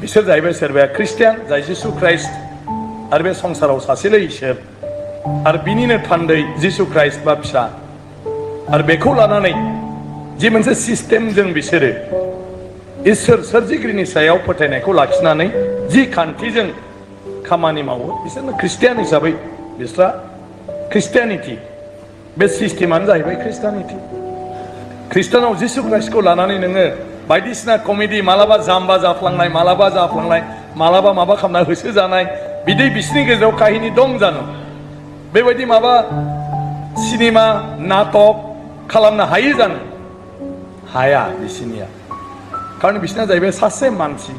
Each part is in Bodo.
बिसोर जाहैबाय सोरबाया ख्रिस्टियान जाय जिसु ख्राइस्ट आरो बे संसाराव सासेल' इसोर आरो बिनिनो थान्दै जिसु ख्राइस्ट बा फिसा आरो बेखौ लानानै जि मोनसे सिस्टेमजों बिसोरो इसोर सोरजिगिरिनि सायाव फोथायनायखौ लाखिनानै जि खान्थिजों खामानि मावो बिसोरनो ख्रिस्टियान हिसाबै बिस्रा ख्रिस्टियानिटि बे सिस्टेमानो जाहैबाय ख्रिस्टियानिटि। ख्रिस्टानाव जिसु ख्राइस्टखौ लानानै नोङो बायदिसिना कमेडि मालाबा जाम्बा जाफ्लांनाय मालाबा जाफ्लांनाय मालाबा माबा खालामना होसोजानाय बिदि बिसिनि गेजेराव काहिनी दं जानो बेबायदि माबा सिनेमा नाटक खालामनो हायो जानो हाया बिसिनिया खारन बिसिना जाहैबाय सासे मानसि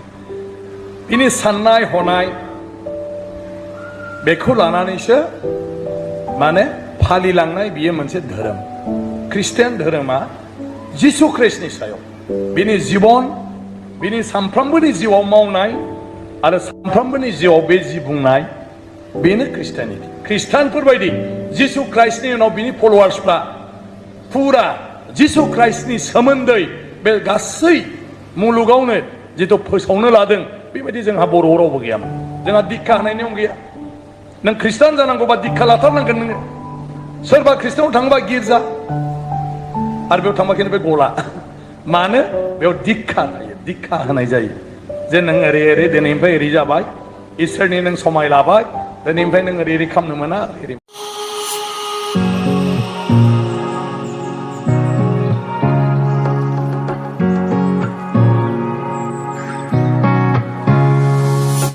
बिनि साननाय हनाय बेखौ लानानैसो माने फालिलांनाय बियो मोनसे धोरोम। ख्रिस्टियान धोरोमा जिसु ख्रिस्टनि सायाव बिनि जीवन बिनि सानफ्रोमबोनि जिउआव मावनाय आरो सानफ्रोमबोनि जिउआव बे जि बुंनाय बेनो ख्रिस्टियानिटि। ख्रिस्टानफोर बायदि जिसु ख्राइस्टनि उनाव बिनि फलोवार्सफ्रा फुरा जिसु ख्राइस्टनि सोमोन्दै बे गासै मुलुगावनो जिथु फोसावनो लादों बेबायदि जोंहा बर' रावबो गैयामोन। जोंहा दिक्षा होनाय नियम गैया। नों ख्रिस्टान जानांगौबा दिक्षा लाथारनांगोन नोङो। सोरबा ख्रिस्टानाव थाङोबा गिर्जा आरो बेयाव थांबा खिन्थु बे गला मानो बेयाव दिक्षा थायो दिक्षा होनाय जायो जे नों ओरै ओरै दिनैनिफ्राय ओरै जाबाय इसोरनि नों समाय लाबाय दिनैनिफ्राय नों ओरै ओरै खालामनो मोना ओरै